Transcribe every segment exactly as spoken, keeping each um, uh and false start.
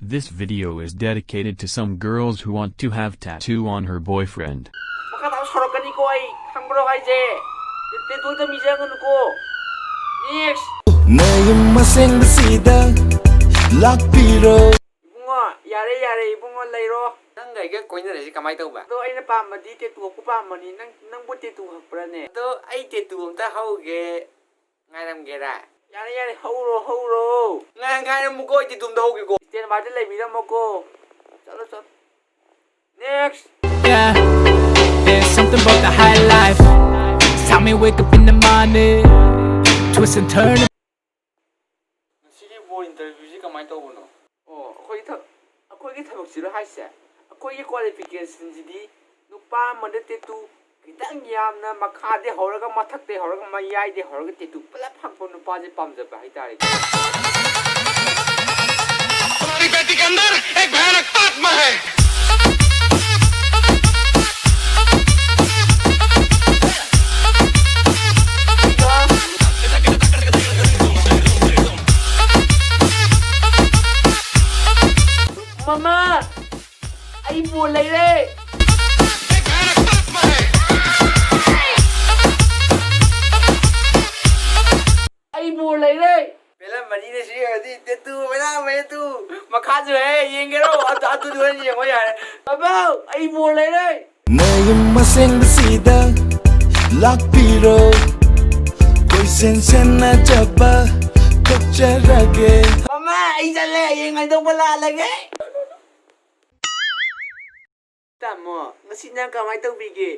This video is dedicated to some girls who want to have tattoo on her boyfriend. ꯃꯈꯥ ꯇꯥꯕ ꯁꯥꯎꯔꯛꯀꯅꯤꯀꯣ ꯑꯩ, ꯈꯪꯕ꯭ꯔꯣ ꯍꯥꯏꯁꯦ? ꯇꯦꯇꯨꯗ ꯃꯤꯖꯪꯒꯅꯨꯀꯣ꯫ Next. ꯅꯌꯨꯝ ꯑꯁꯦꯡꯕꯁꯤꯗ ꯂꯥꯛꯄꯤꯔꯣ꯫ ꯏꯕꯨꯡꯉꯣ, ꯌꯥꯔꯦ, ꯌꯥꯔꯦ, ꯏꯕꯨꯡꯉꯣ, ꯂꯩꯔꯣ꯫ ꯅꯪꯒ ꯑꯩꯒ ꯀꯣꯏꯅꯔꯤꯁꯤ ꯀꯃꯥꯏꯅ ꯇꯧꯕ? ꯑꯗꯣ ꯑꯩꯅ ꯄꯥꯝꯕꯗꯤ ꯇꯦꯇꯨ ꯍꯛꯄ ꯄꯥꯝꯕꯅꯤ꯫ ꯅꯪ, ꯅꯪꯕꯨ ꯇꯦꯇꯨ ꯍꯛꯄ꯭ꯔꯅꯦ? ꯑꯗꯣ ꯑꯩ ꯇꯦꯇꯨ ꯑꯝꯇ ꯍꯧꯒꯦ꯫ ꯉꯥꯏꯔꯝꯒꯦꯔꯥ? ꯌꯥꯔꯦ, ꯌꯥꯔꯦ, ꯍꯧꯔꯣ, ꯍꯧꯔꯣ꯫ ꯉꯥꯏ-, ꯉꯥꯏꯔꯝꯃꯨꯀꯣ, ꯑꯩ ꯇꯦꯇꯨ ꯑꯝꯇ ꯍꯧꯒꯦꯀꯣ꯫ Stand by ꯗ ꯂꯩꯕꯤꯔꯝꯃꯣꯀꯣ꯫ ꯆꯠꯂꯣ, ꯆꯠꯂꯣ꯫ Next. Yeah, there's something about the high life. It's how me wake up in the morning, twist and turn. ꯉꯁꯤꯒꯤ ꯕꯣꯜ ꯏꯟꯇꯔꯚ꯭ꯌꯨꯁꯤ ꯀꯃꯥꯏꯅ ꯇꯧꯕꯅꯣ? ꯑꯣ, ꯑꯩꯈꯣꯏꯒꯤ ꯊꯕ-, ꯑꯩꯈꯣꯏꯒꯤ ꯊꯕꯛꯁꯤꯔꯣ ꯍꯥꯏꯁꯦ? ꯑꯩꯈꯣꯏꯒꯤ ꯀ꯭ꯋꯥꯂꯤꯐꯤꯀꯦꯁꯟꯁꯤꯗꯤ ꯅꯨꯄꯥ ꯑꯃꯗ ꯇꯦꯇꯨ ꯈꯤꯇꯪ ꯌꯥꯝꯅ ꯃꯈꯥꯗꯩ ꯍꯧꯔꯒ, ꯃꯊꯛꯇꯩ ꯍꯧꯔꯒ, ꯃꯌꯥꯏꯗꯩ ꯍꯧꯔꯒ ꯇꯦꯇꯨ ꯄꯨꯂꯞ ꯍꯛꯄ ꯅꯨꯄꯥꯁꯦ ꯄꯥꯝꯖꯕ ꯍꯥꯏꯇꯥꯔꯦ꯫ हमारी बेटी के अंदर एक भयानक आत्मा है। ꯃꯃꯥ, ꯑꯩ ꯕꯣꯜ ꯂꯩꯔꯦ꯫ ꯑꯩ ꯕꯣꯜ ꯂꯩꯔꯦ꯫ ꯄꯦꯜꯂꯝꯃꯅꯤꯅꯦ ꯁꯤ ꯑꯣꯏꯔꯗꯤ꯫ ꯇꯦꯇꯨ, ꯃꯌꯥꯝ ꯇꯦꯇꯨ꯫ ꯃꯈꯥꯁꯨ ꯍꯦ ꯌꯦꯡꯒꯦꯔꯣ? ꯑꯗꯨ, ꯑꯗꯨꯗꯤ ꯍꯣꯔꯦꯟ ꯌꯦꯡꯉꯣ ꯌꯥꯔꯦ꯫ ꯕꯥꯕꯨ, ꯑꯩ ꯕꯣꯜ ꯂꯩꯔꯦ꯫ ꯅꯌꯨꯝ ꯑꯁꯦꯡꯕꯁꯤꯗ ꯂꯥꯛꯄꯤꯔꯣ꯫ ꯀꯣꯏꯁꯦꯟ ꯁꯦꯟꯅꯖꯕ ꯊꯣꯛꯆꯔꯒꯦ꯫ ꯃꯃꯥ, ꯑꯩ ꯆꯠꯂꯦ꯫ ꯍꯌꯦꯡ ꯍꯥꯏꯗꯣꯛꯄ ꯂꯥꯛꯍꯜꯂꯒꯦ꯫ ꯇꯥꯃꯣ, ꯉꯁꯤ ꯅꯪ ꯀꯃꯥꯏꯅ ꯇꯧꯕꯤꯒꯦ?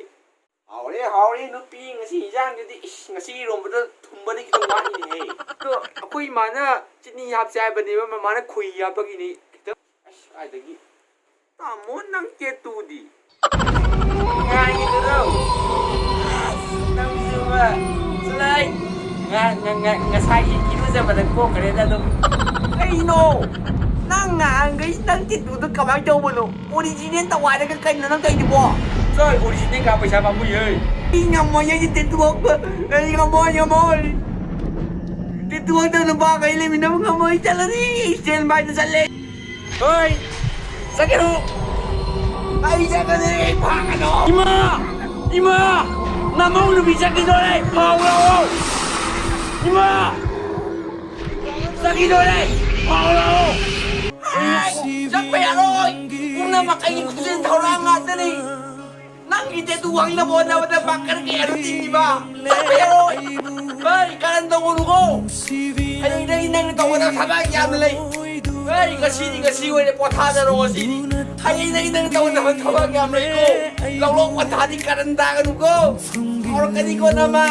ꯍꯥꯎꯔꯦ, ꯍꯥꯎꯔꯦ, ꯅꯨꯄꯤ, ꯉꯁꯤ ꯏꯟꯖꯥꯡꯗꯨꯗꯤ, ꯏꯁ, ꯉꯁꯤ ꯏꯔꯣꯝꯕꯗꯣ ꯊꯨꯝꯕꯗꯤ ꯈꯤꯇꯪ ꯋꯥꯠꯂꯤꯅꯦꯍꯦ꯫ ꯑꯗꯣ ꯑꯩꯈꯣꯏ ꯏꯃꯥꯅ ꯆꯤꯅꯤ ꯍꯥꯞꯁꯦ ꯍꯥꯏꯕꯅꯦꯕ, ꯃꯃꯥꯅ ꯈꯣꯏꯍꯤ ꯍꯥꯞꯄꯒꯤꯅꯤ꯫ ꯈꯤꯇꯪ, ꯑꯁ, ꯀꯥꯏꯗꯒꯤ? ꯇꯥꯃꯣ, ꯅꯪ ꯇꯦꯇꯨꯗꯤ? ꯉꯥꯏꯒꯤꯗꯨꯔꯣ? ꯑꯁ, ꯅꯪꯁꯨꯕ꯫ ꯆꯠꯂꯣꯍꯦ꯫ ꯉ-, ꯉ-, ꯉ-, ꯉꯁꯥꯏꯒꯤ ꯏꯔꯨꯖꯕꯗ ꯀꯣꯛꯈ꯭ꯔꯦꯗ ꯑꯗꯨꯝ꯫ ꯀꯩꯅꯣ? ꯅꯪ ꯉꯍꯥꯟꯈꯩ ꯅꯪ ꯇꯦꯇꯨꯗꯣ ꯀꯃꯥꯏꯅ ꯇꯧꯕꯅꯣ? ꯑꯣꯔꯤꯖꯤꯅꯦꯜ ꯇꯧꯈꯥꯏꯔꯒ ꯀꯩꯅꯣ ꯅꯪ ꯇꯧꯔꯤꯗꯨꯕꯣ? ꯆꯣꯏ, ꯑꯣꯔꯤꯖꯤꯅꯦꯜ ꯀꯥ ꯄꯩꯁꯥ ꯄꯥꯝꯃꯨꯏ ꯍꯦ꯫ ꯑꯩ ꯉꯝꯃꯣꯏ, ꯑꯩꯗꯤ ꯇꯦꯇꯨ ꯍꯛꯄ꯫ ꯑꯩ ꯉꯝꯃꯣꯏ, ꯉꯝꯃꯣꯏ꯫ ꯇꯦꯇꯨ ꯍꯛꯇꯕ ꯅꯨꯄꯥꯈꯩ ꯂꯩꯃꯤꯟꯅꯕ ꯉꯝꯃꯣꯏ꯫ ꯆꯠꯂꯅꯤ, ꯑꯩ stand by ꯗ ꯆꯠꯂꯦ꯫ ꯍꯣꯏ, ꯆꯠꯀꯅꯨ꯫ ꯑꯩ ꯆꯠꯀꯅꯤ, ꯑꯩ ꯐꯥꯒꯅꯨ꯫ ꯏꯃꯥ! ꯏꯃꯥ! ꯅꯃꯧ ꯅꯨꯄꯤ ꯆꯠꯈꯤꯗꯣꯔꯦ, ꯐꯥꯎ ꯂꯥꯛꯑꯣ꯫ ꯏꯃꯥ! ꯆꯠꯈꯤꯗꯣꯔꯦ, ꯐꯥꯎ ꯂꯥꯛꯑꯣ꯫ ꯑꯩ ꯆꯠꯄ ꯌꯥꯔꯣꯏ꯫ ꯄꯨꯝꯅꯃꯛ ꯑꯩꯒꯤ ꯈꯨꯖꯤꯟ ꯊꯧꯔꯥꯡ ꯉꯥꯛꯇꯅꯤ꯫ ꯅꯪꯒꯤ ꯇꯦꯇꯨ ꯍꯪꯅꯕ ꯍꯣꯠꯅꯕꯗ ꯃꯥꯀꯔ ꯀꯌꯥꯅꯣ ꯇꯤꯡꯉꯤꯕ? ꯆꯠꯄ ꯌꯥꯔꯣꯏ꯫ ꯍꯣꯏ, ꯀꯔꯟ ꯇꯧꯒꯅꯨꯀꯣ꯫ ꯍꯌꯦꯡꯗꯒꯤ ꯅꯪꯅ ꯇꯧꯒꯗꯕ ꯊꯕꯛ ꯌꯥꯝꯅ ꯂꯩ꯫ ꯍꯣꯏ, ꯉꯁꯤꯗꯤ ꯉꯁꯤ ꯑꯣꯏꯔꯦ, ꯄꯣꯊꯥꯖꯔꯣ ꯉꯁꯤꯗꯤ꯫ ꯍꯌꯦꯡꯗꯒꯤ ꯅꯪꯅ ꯇꯧꯒꯗꯕ ꯊꯕꯛ ꯌꯥꯝ ꯂꯩꯀꯣ꯫ ꯂꯧꯂꯧ ꯄꯟꯊꯥꯗꯤ ꯀꯔꯟ ꯇꯥꯒꯅꯨꯀꯣ꯫ ꯁꯥꯎꯔꯛꯀꯅꯤꯀꯣ ꯅꯃ꯫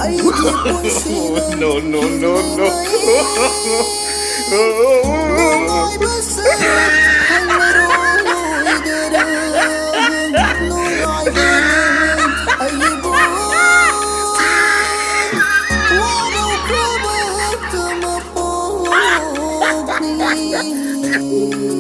ꯑꯩꯒꯤ ꯄꯨꯟꯁꯤ No, no, no, no.